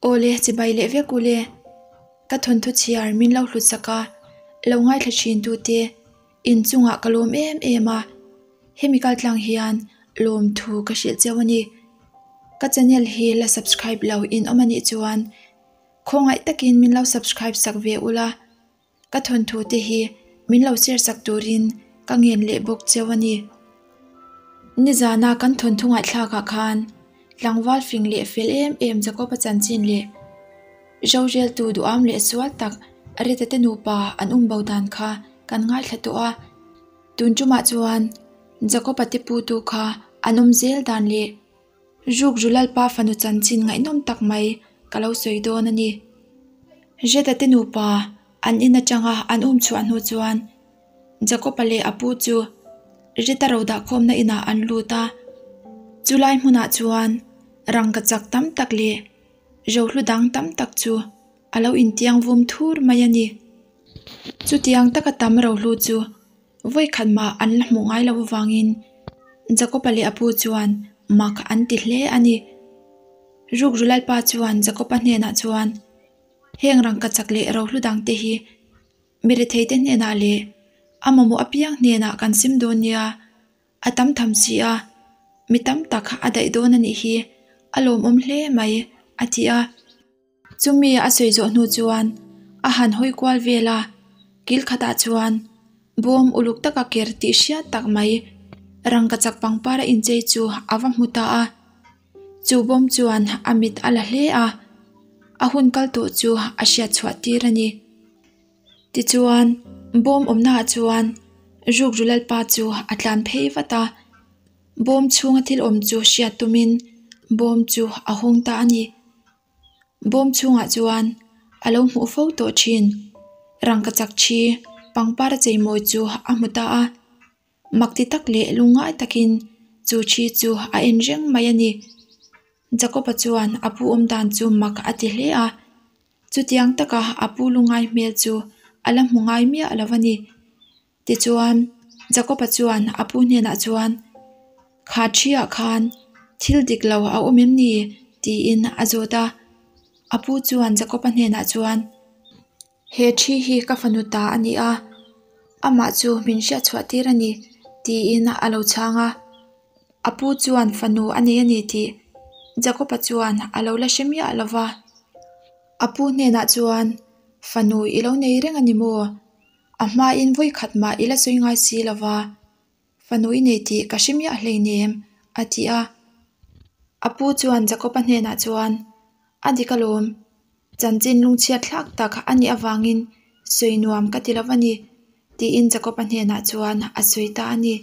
Awle chibai leh vek ule. Ka thawnthu chhiar min lo hlut sak a, lo ngaithla thin tute inchungah ka lawm em em a. Hemi kaltlang hian lawmthu ka hrilh cheu a ni. Ka channel hi la subscribe lo in awm a nih chuan khawngaih takin min lo subscribe sak ve ula. Ka thawnthu te hi min lo share sak turin ka ngen leh bawk cheu a ni. Nizana kan thawnthu ngaihthlak ah khan tlangval fing leh fel em em Jacob-a chanchin leh Roreltu duham leh sual tak Rita te nupa an um bo dan kha kan ngaithla tawh a. Tun tumah chuan Jacob-a te putu kha an awm zel dan leh Ruk ru Lalpa fanu chanchin ngaihnawm tak mai ka lo sawi dawn a ni. Reda te nupa an in atanga an um chhuah hnu chuan Jacob-a leh a pu chu Rita ro dahkhawmna inah an lut a. Chulai hmunah chuan rangka chak tam tak leh rohlu dang tam tak chu a lo intiang vum thur mai a ni. Chutiang taka tam rohlu chu Vawi khat mah an la hmuh ngai lo avangin Jakob-a leh a pu chuan mak an ti hle a ni. Rukru Lalpa chuan Jakob-a hnenah chuan, Heng rangkachak leh rohlu dangte hi mi retheite hnenah leh a mamawh apiang hnenah kan sim dawn nia, a tam tham si a, mi tam tak a daih dawn a nih hi, a lawmawm hle mai, a ti a. Chumi a sawi zawh hnu chuan a han hawi kual vel a, kil khatah chuan bawm uluk taka ker tih hriat tak mai rangkachak pangpar a inchei chu a va hmu ta a. Chu bawm chuan a mit a la hle a, a hun kal tawh chu a hriat chhuah tir a ni. Tichuan bawm awmnaah chuan rukru lalpa chu a tlan phei vat a. Bawm chhunga thil awm chu hriat tumin bawm chu a hawng ta a ni. Bawm chhungah chuan a lo hmuh fo tawh thin. Rangkachak thi pangpar a cheimawi chu a hmu ta a. Makti tak leh lungngai takin chu thi chu a en reng mai a ni. Jacob-a chuan a pu awm dan chu mak a ti hle a. Chutiang taka a pu lungngai hmel chu a la hmu ngai miah lo a ni. Tichuan, Jakob-a chuan a pu hnenah chuan, Kha ṭhiah khan thil dik lo a awm em ni? tiin a zawt a. A pu chuan Jakob-a hnenah chuan, He ṭhi hi ka fanu ta a ni a, amah chu min hriat chhuah tir a ni, tiin a lo chhang a. A pu chuan fanu a nei a ni tih Jakob-a chuan a lo la hre miah lo va. A pu hnenah chuan, Fanu i lo nei reng a ni maw? A hmain vawi khat mah i la sawi ngai si lo va, fanu i nei tih ka hre miah hleinem, a ti a. A pu chuan Jakob-a hnenah chuan, A dik alawm, chanchin lungchhiat thlak tak a nih avangin sawi nuam ka ti lo va ni, tiin Jakob-a hnenah chuan a sawi ta a ni.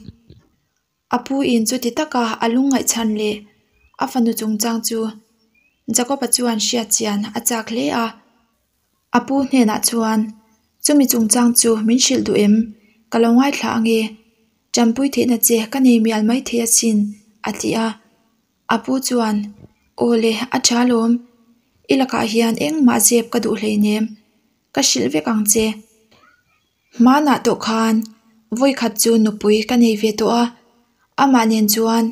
A pu in chuti taka a lungngaihchhan leh a fanu chungchang chu Jakob-a chuan hriat chian a chak hle a. A pu hnenah chuan, Chumi chungchang chu min hrilh duh em? Ka lo ngaithla ange. Ṭanpui theihna che ka nei mial mai thei asin, a ti a. A pu chuan, Aw le, a ṭha lawm. I lakah hian engmah zep ka duh hleinem. Ka hrilh vek ang che. Hmanah tawh khan vawi khat chu nupui ka nei ve tawh a, amah nen chuan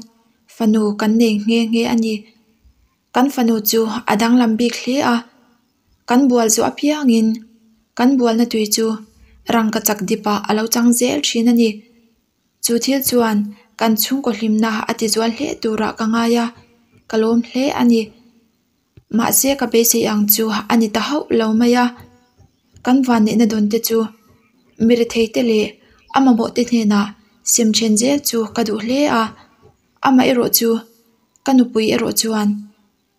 fanu kan nei nghe nghe a ni. Kan fanu chu a danglam bik hle a, kan bual zawh apiangin kan bualna tui chu rangkachak dipah a lo chang zel thin a ni. Chu thil chuan kan chhungkaw hlimna a ti zual hle turah ka ngai a, ka lawm hle a ni. Mahse ka beisei ang chu a ni ta hauh lo mai a, kan vanneihna dawn te chu mi rethei te leh a mamawh te hnenah sem then zel chu ka duh hle a, amaherawh chu ka nupui erawh chuan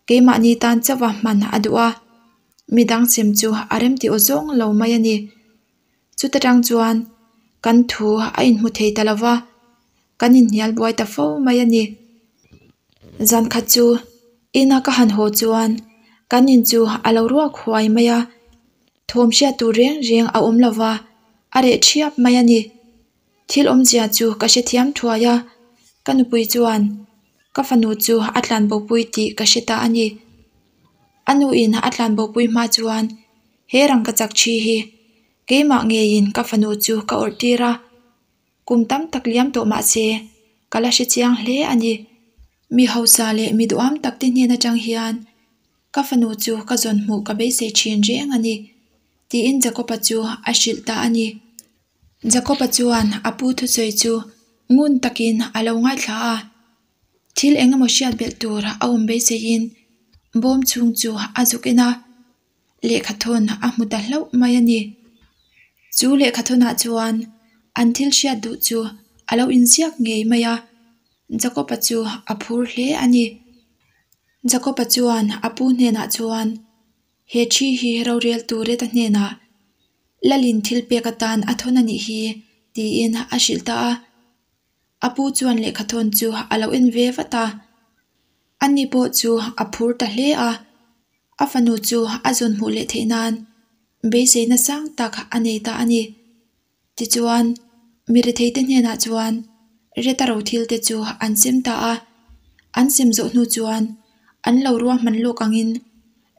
keimahni tan chauha hman a duh a, midang sem chu a remti aw zawng lo mai a ni. Chuta tang chuan kan thu a inhmu thei ta lo va, kan inhnial buai ta fo mai a ni. Zan khat chu ina ka han haw chuan kan in chu a lo ruak huai mai a, thawm hriat tur reng reng a awm lo va, a reh thiap mai a ni. Thil awmzia chu ka hrethiam thuai a, ka nupui chuan ka fanu chu a tlanbopui tih ka hre ta a ni. A nuin a tlanbopui hma chuan he rangkachak thi hi keimah ngeiin ka fanu chu ka awrh tir a, kum tam tak liam tawh mah se ka la hre chiang hle a ni. Mi hausa leh mi duham tak te hnen atang hian. Ka fanu chu ka zawn hmuh ka beisei thin reng a ni, tiin Jakoba chu a hrilh ta a ni. Jakoba chuan a pu thusawi chu ngun takin a lo ngaithla a. Thil eng emaw hriat belh tur a awm beiseiin bawm chhung chu a zuk en a, lehkhathawn a hmu ta hlauh mai a ni. Chu lehkhathawnah chuan an thil hriat duh chu a lo inziak ngei mai a, Jakoba chu a phur hle a ni. Jakoba chuan a pu hnenah chuan, He thi hi roreltu Reta hnenah Lalin thil pek atan a thawn a nih hi, tiin a hrilh ta a. A pu chuan lehkhathawn chu a lo en ve vat a. Ani pawh chu a phur ta hle a, a fanu chu a zawn hmuh leh theih nan beiseina sang tak a nei ta a ni. Tichuan, mi retheite hnenah chuan Reta rothil te chu an sem ta a, an sem zawh hnu chuan an lo ruahman lawk angin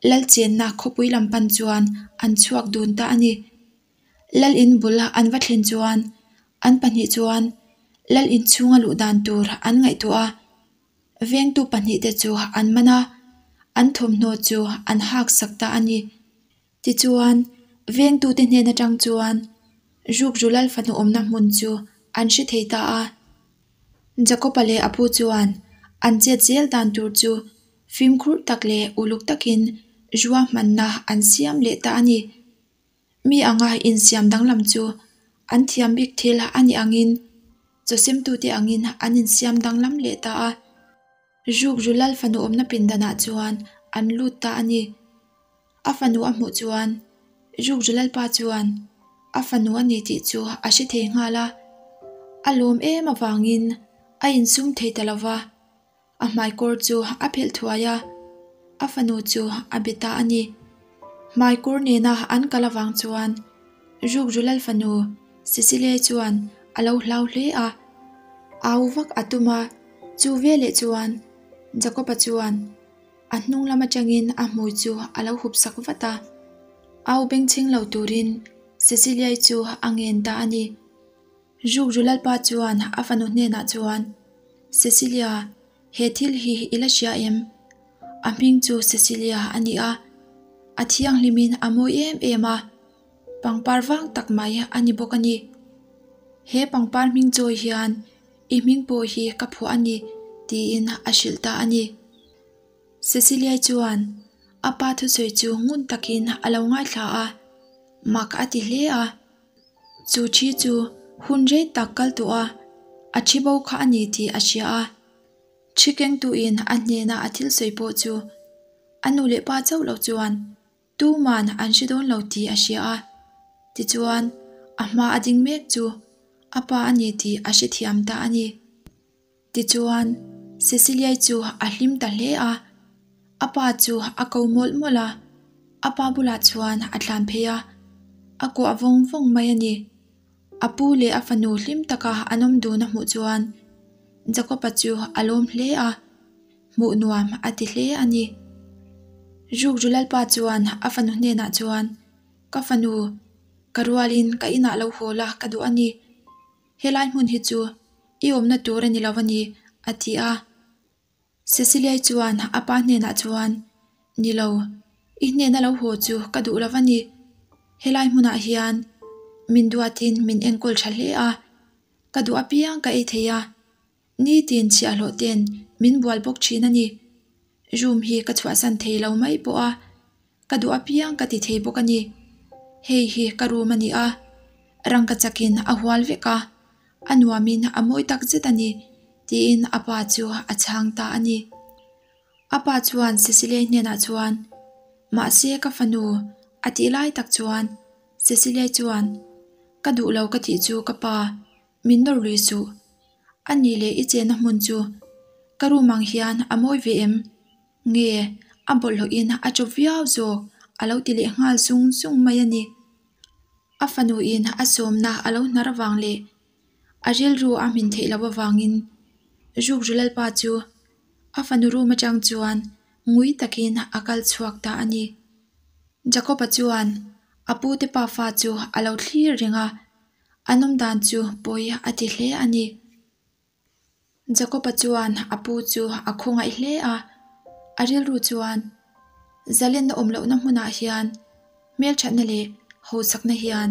Lal chenna khawpui lam pan chuan an chhuak dun ta a ni. Lal in bul an va thlen chuan an pahnih chuan Lal in chhunga luh dan tur an ngaihtuah a, vengtu pahnihte chu an man a, an thawmhnaw chu an hak sak ta a ni. Tichuan, vengtute hnen atang chuan Rukru Lal fanu awmna hmun chu an hre thei ta a. Jakoba leh a pu chuan an chet zel dan tur chu fimkhur tak leh uluk takin ruahmanna an siam leh ta a ni. Mi anga insiam danglam chu an thiam bik thil a nih angin chawsemtute angin an insiam danglam leh ta a. Rukru Lal fanu awmna pindanah chuan an lut ta a ni. A fanu a hmuh chuan Rukru Lalpa chuan a fanu a ni tih chu a hre thei nghal a. A lawm em avangin a insum thei ta lo va, a hmaikawr chu a phelh thuai a, a fanu chu a be ta a ni. Hmaikawr nena an kal avang chuan Rukru Lal fanu Cecilia chuan a lo hlau hle a, au vak a tum a, chu veleh chuan Jakob-a chuan A hnung lam atangin a hmui chu a lo hup sak vat a, au bengchheng lo turin Cecilia-i chu a ngen ta a ni. Rukru Lalpa chuan a fanu hnenah chuan, Cecilia, he thil hi i la hria em? A hming chu Cecilia a ni a, a thianghlimin a mawi em em a, pangpar vang tak mai a ni bawk a ni. He pangpar hming chawi hian I hming pawh hi ka phuah a ni, tiin a hrilh ta a ni. Cecilia chuan a pa thusawi chu ngun takin a lo ngaithla a, mak a ti hle a. Chu thi chu hun rei tak kal tawh a, a thi bo kha a ni tih a hria a. Thi kengtuin a hnena a thil sawi pawh chu a nu leh pa chauh lo chuan Tuman an hre dawn lo tih a hria a, tichuan a hma a ding mek chu a pa a ni tih a hrethiam ta a ni. Tichuan Cecilia-i chu a hlim ta hle a, a pa chu a ko mawlh mawlh a, a pa bulah chuan a tlan phei a, a kuah vawng vawng mai a ni. A pu leh a fanu hlim taka an awm dun a hmuh chuan Jakob-a chu a lawm hle a. Hmuh nuam a ti hle a ni. Rukru Lalpa chuan a fanu hnenah chuan, Ka fanu, ka rualin ka inah lo haw la ka duh a ni. Helai hmun hi chu i awmna tur a ni lo a ni, a ti a. Cecilia-i chuan a pa hnenah chuan, Ni lo, i hnena lo haw chu ka duh lo a ni. Helai hmunah hian min duatin min enkawl tha hle a, ka duh apiang ka ei thei a. Nitin chhiahhlawh ten min bual bawk thin a ni. Room hi ka chhuahsan thei lo mai pawh a, ka duh apiang ka ti thei bawk a ni. Hei hi ka room a ni a, rangka chakin a hual vek a, a nuamin a mawi tak zet a ni, tiin a pa chu a chhang ta a ni. A pa chuan Cecilia hnenah chuan, Mahse ka fanu, a tih lai tak chuan Cecilia chuan, Ka duh lo ka tih chu ka pa, Min nawr lui suh. A nih leh i chenna hmun chu ka room ang hian a mawi ve em? Nge a bawlhhlawhin a chawp viau zawk a lo ti leh nghal zung zung mai a ni. A fanuin a sawmna a lo hnar avang leh a rilru a hmin theih loh avangin Rukru Lalpa chu a fanu room atang chuan ngui takin a kal chhuak ta a ni. Jacob-a chuan a pute pafa chu a lo thlir reng a. An awm dan chu pawi a ti hle a ni. Jakob-a chuan a pu chu a khawngaih hle a, a rilru chuan. Zalenna awm lohna hmunah hian hmelthatna leh hausakna hian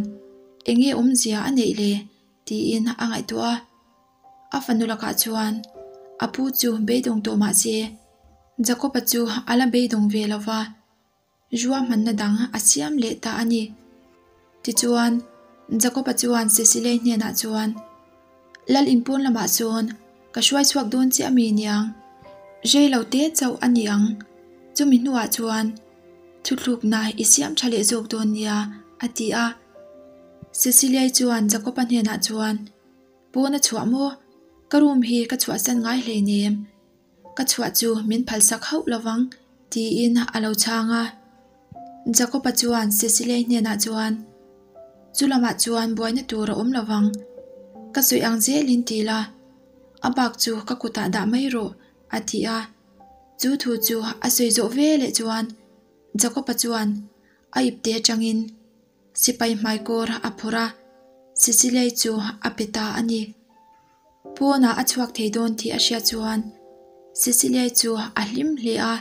eng nge awmzia a neih le tiin a ngaihtuah a. A fanu lakah chuan a pu chu beidawng tawh mah se Jakob-a chu a la beidawng ve lo va. Ruahmanna dang a siam leh ta a ni. Tichuan, Jakob-a chuan Cecilei hnenah chuan, Lal inpawn lamah sawn ka hruai chhuak dawn che a mi niang? Rei lo te chauh a ni ang. Chumi hnuah chuan thuthlukna i siam tha leh zawk dawn nia, a ti a. Cecilei chuan Jakob-a hnenah chuan, Pawn a chhuah maw? Ka room hi ka chhuahsan ngai hleinem. Ka chhuah chu min phalsak hauh lovang, tiin a lo chhang a. Jakob-a chuan Cecilei hnenah chuan, Chu lamah chuan buaina tur a awm lovang. Ka sawi ang zelin ti la, a bak chu ka kutah dah mai rawh, a ti a. Chu thu chu a sawi zawh ve leh chuan Jakob-a chuan a ipte atangin sipai hmaikawr a phawrh a, Cecilei chu a pe ta a ni. Pawnah a chhuak thei dawn tih a hriat chuan Cecilia chu a hlim hle a,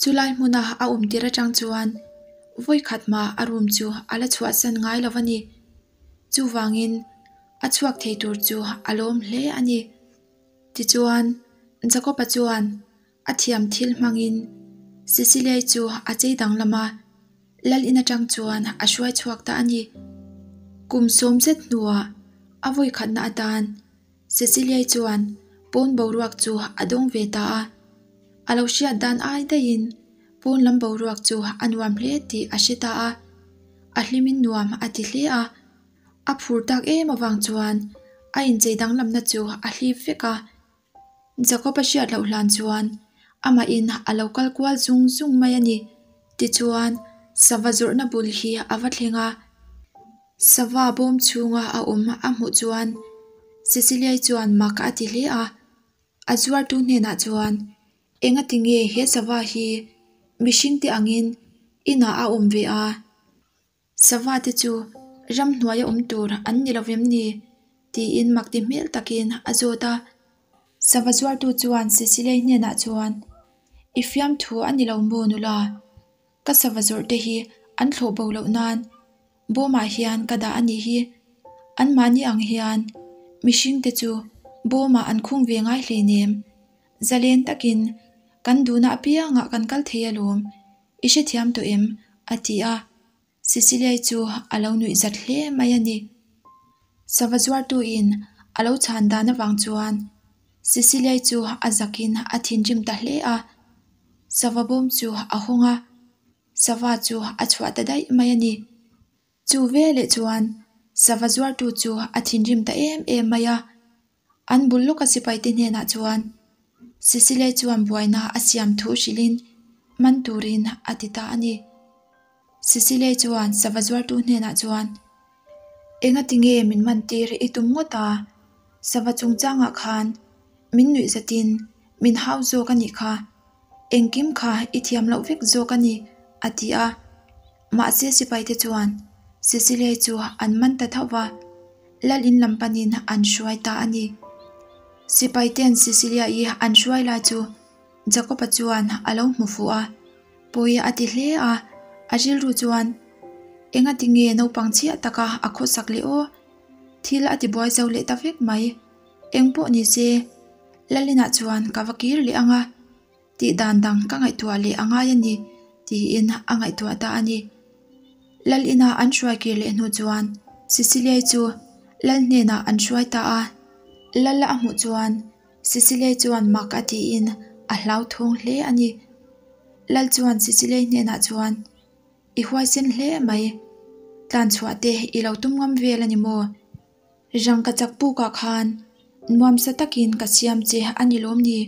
chulai hmuna a awm tir atang chuan vawikhat mah a room chu a la chhuahsan ngai lo a ni. Chuvangin a chhuak thei tur chu a lawm hle a ni. Tichuan Jacob-a chuan A thiam thil hmangin Cecilia-i chu a chei danglam a, Lal in atang chuan a hruai chhuak ta a ni. Kum sawm zet hnuah a vawi khatna atan Cecilia-i chuan pawn boruak chu a dawng ve ta a. A lo hriat dan ai daihin pawn lam boruak chu a nuam hle tih a hre ta a, a hlimin nuam a ti hle a. A phur tak em avang chuan a inchei danglamna chu a hlip vek a. Jacob-a hriat loh hlan chuan amahin a lo kal kual zung zung mai a ni. Tichuan, sava zawrhna bul hi a va thleng a, sava bawm chhunga a awm a hmuh chuan Cecilia-i chuan mak a ti hle a. A zuartu hnenah chuan, Engati nge he sava hi mihringte angin inah a awm ve a? Sava te chu ramhnuaia awm tur an ni lo vem ni? tiin mak ti hmel takin a zawt a. Sava zuartu chuan Cecilei hnenah chuan, I fiamthu a ni lo maw nula? Ka sava zawrh te hi an thlawh bo loh nan bawmah hian ka dah a nih hi. Anmahni ang hian mihring te chu bawmah an khung ve ngai hleinem. Zalen takin kan duhna apiangah kan kal thei alawm. I hrethiam tawh em? a ti a, Cecilia-i chu a lo nuih zat hle mai a ni. Sava zuartuin a lo chhan dan avang chuan Cecilia-i chu a zakin a thinrim ta hle a, sava bawm chu a hawng a, sava chu a chhuah ta daih mai a ni. Chu veleh chuan sava zuartu chu a thinrim ta em em mai a, An bul lawka sipaite hnenah chuan Cecilia chuan buaina a siam thu hrilhin man turin a ti ta a ni. Cecilia chuan sava zuartu hnenah chuan, Engati nge min man tir i tum ngawt a? Sava chungchangah khan min nuih zatin min hau zawk a nih kha. Engkim kha i thiam loh vek zawk a ni, a ti a. Mahse sipaite chuan Cecilia chu an man ta tho va. Lal in lam panin an hruai ta a ni. Sipaite'n Cecilia-i an hruai lai chu Jakob-a chuan a lo hmu fuh a, pawi a ti hle a, a rilru chuan, Engati nge naupang chhiah taka a khawsak leh aw? Thil a tibuai zo leh ta vek mai. Eng pawh ni se, Lal inah chuan ka va kir leh ang a. Tih dan dang ka ngaihtuah leh a ngai a ni, tiin a ngaihtuah ta a ni. Lal ina an hruai kir leh hnu chuan Ceciliai chu Lal hnenah an hruai ta a. Lal a hmuh chuan Ceciliai chuan mak a tiin a hlauthawng hle a ni. Lal chuan Ceciliai hnenah chuan, I huaisen hle mai, tlanchhuah te i lo tum ngam vel a ni maw? Rangka chak pukah khan nuamsa takin ka siam che a ni lawm ni?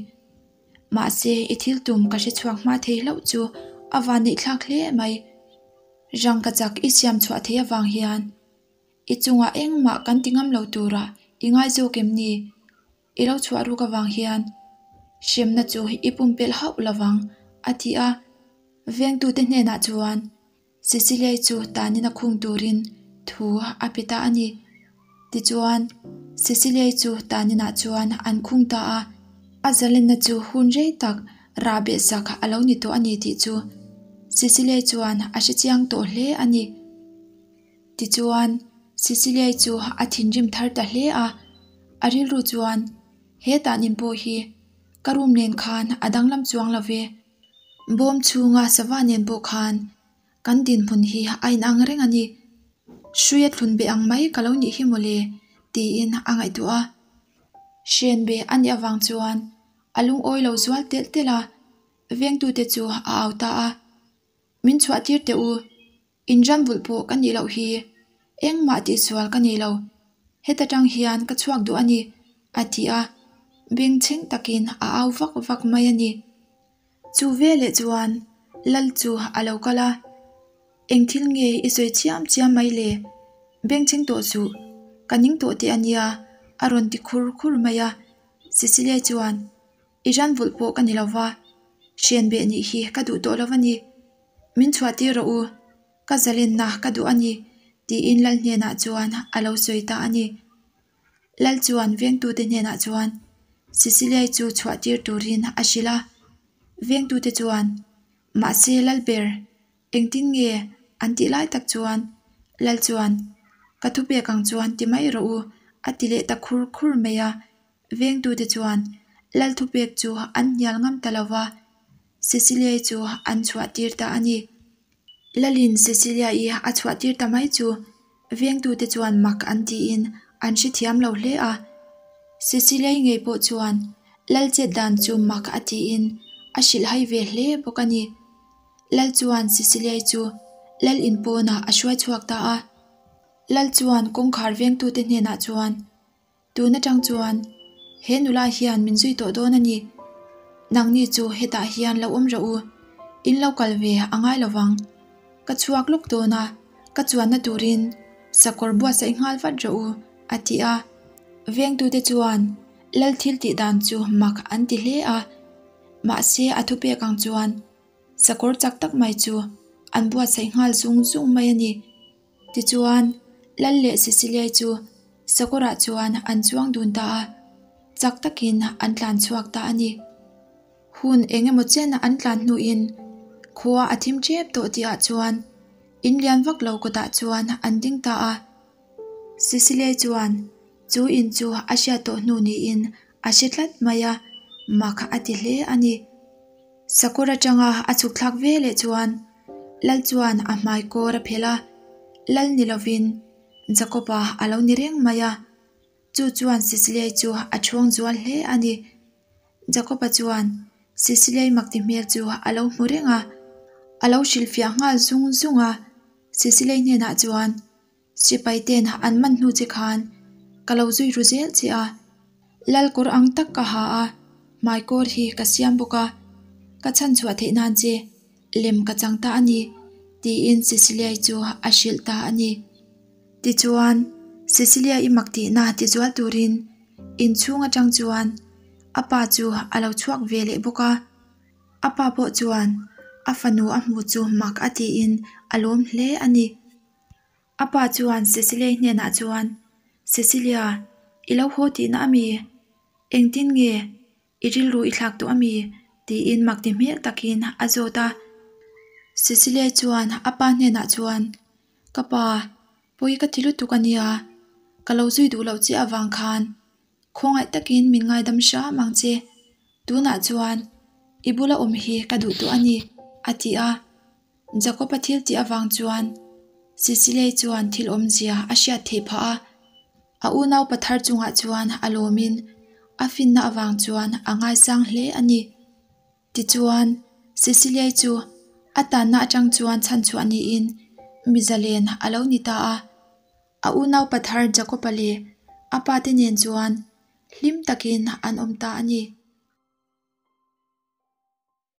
Mahse, i thil tum ka hre chhuak hma thei hlauh chu a van neih thlak hle mai. Rangka chak i siam chhuah thei avang hian i chungah engmah kan ti ngam lo turah i ngai zawk em ni? I lo chhuah ruk avang hian hremna chu i pumpelh hauh lovang, a ti a. Vengtute hnenah chuan Cecilia-i chu tanin a khung turin thu a pe ta a ni. Tichuan, Cecilia-i chu taninah chuan an khung ta a, a zalenna chu hun rei tak rah behsak a lo ni tawh a ni tih chu. Cecilia chuan a hrechiang tawh hle a ni. Tichuan, Cecilia chu a thinrim thar ta hle a, a rilru chuan, He tahnin pawh hi ka room nen khan a danglam chuang lo ve. Bawm chhunga sava nen pawh khan kan dinhmun hi a inang reng a ni. Hruia thlun beh ang mai ka lo nih hi mawle, tiin a ngaihtuah a. Hren beh a nih avang chuan a lungawi lo zual telh telh a, vengtute chu a au ta a. Min chhuah tir teh u, in ram vulh pawh ka nih loh hi, engmah tihsual ka nei lo, heta tang hian ka chhuak duh a ni, a ti a, bengchheng takin a au vak vak mai a ni. Chu veleh chuan Lal chu a lo kal a, Eng thil nge i sawi chiam chiam mai le? Bengchheng tawh suh, ka ning tawh teh a nia, a rawn ti khur khur mai a. Cecilia chuan, I ran vulh pawh ka ni lo va, hrian beh nih hi ka duh tawh lo a ni. Min chhuah tir rawh u, ka zalenna ka duh a ni, tiin Lal hnenah chuan a lo sawi ta a ni. Lal chuan vengtute hnenah chuan Cecilia-i chu chhuah tir turin a hrilh a. Vengtute chuan, Mahse Lalber, engtin nge an tih lai tak chuan Lal chuan, Ka thupek ang chuan ti mai rawh u, a ti leh ta khur khur mai a. Vengtute chuan Lal thupek chu an hnial ngam ta lo va, Cecilia-i chu an chhuah tir ta a ni. Lalin Cecilia-i a chhuah tir ta mai chu vengtute chuan mak an tiin an hrethiam lo hle a. Cecilia-i ngei pawh chuan Lal chet dan chu mak a tiin a hrilhhai ve hle bawk a ni. Lal chuan Cecilia-i chu Lal in pawnah a hruai chhuak ta a. Lal chuan kawngkhar vengtute hnenah chuan Tun atang chuan he nula hian min zui tawh dawn a ni. Nangni chu hetah hian lo awm rawh u, in lo kal ve a ngai lo vang. Ka chhuak lawk dawn a, ka chuanna turin sakawr buatsaih nghal vat rawh u, a ti a. Vengtute chuan lal thil tih dan chu mak an ti hle a, mahse a thupek ang chuan sakawr chak tak mai chu an buatsaih nghal zung zung mai a ni. Tichuan, Lal leh Cecilia chu sakawrah chuan an chuang dun ta a, chak takin an tlan chhuak ta a ni. Hun eng emaw chen an tlan hnuin khua a thim tep tawh tihah chuan in lian vak lo kawtah chuan an ding ta a. Cecilia chuan chu in chu a hriat tawh hnu niin a hre tlat mai a, mak a ti hle a ni. Sakawr atanga a chhuk thlak ve leh chuan Lal chuan a hmai kawr a phelh a, Lal ni lovin Jakob-a a lo ni reng mai a, chu chuan Cecilia-i chu a chhuang zual hle a ni. Jakob-a chuan Cecilia-i makti hmel chu a lo hmu reng a, a lo hrilhfiah nghal zung zung a, Cecilia-i hnenah chuan, Sipai ten an man hnu che khan ka lo zui ru zel che a, lal kawr ang tak ka ha a, hmai kawr hi ka siam bawk a, ka chhan chhuah theih nan che lem ka chang ta a ni, tiin Cecilia-i chu a hrilh ta a ni. Tichuan, Cecilia-i mak tihna tizual turin inchhung atang chuan a pa chu a lo chhuak ve leh bawk a. A pa pawh chuan a fanu a hmuh chu mak a tiin a lawm hle a ni. A pa chuan Cecilia hnenah chuan, Cecilia, i lo haw tihna a mi? Engtin nge i rilru i thlak tawh a mi? tiin mak ti hmel takin a zawt a. Cecilia chuan a pa hnenah chuan, Ka pa, pawi ka ti lutuk a nia, ka lo zui duh loh che avang khan khawngaih takin min ngaidam hram ang che. Tunah chuan i bula awm hi ka duh tawh a ni, a ti a. Jakob-a thil tih avang chuan Cecilia-i chuan thil awmzia a hriat theih phah a, a unau pathar chungah chuan a lawmin a finna avang chuan a ngaisang hle a ni. Tichuan, Cecilia-i chu a tanna atang chuan chhanchhuah niin mi zalen a lo ni ta a. A unau pathar Jakob-a leh a pate nen chuan hlim takin an awm ta a ni.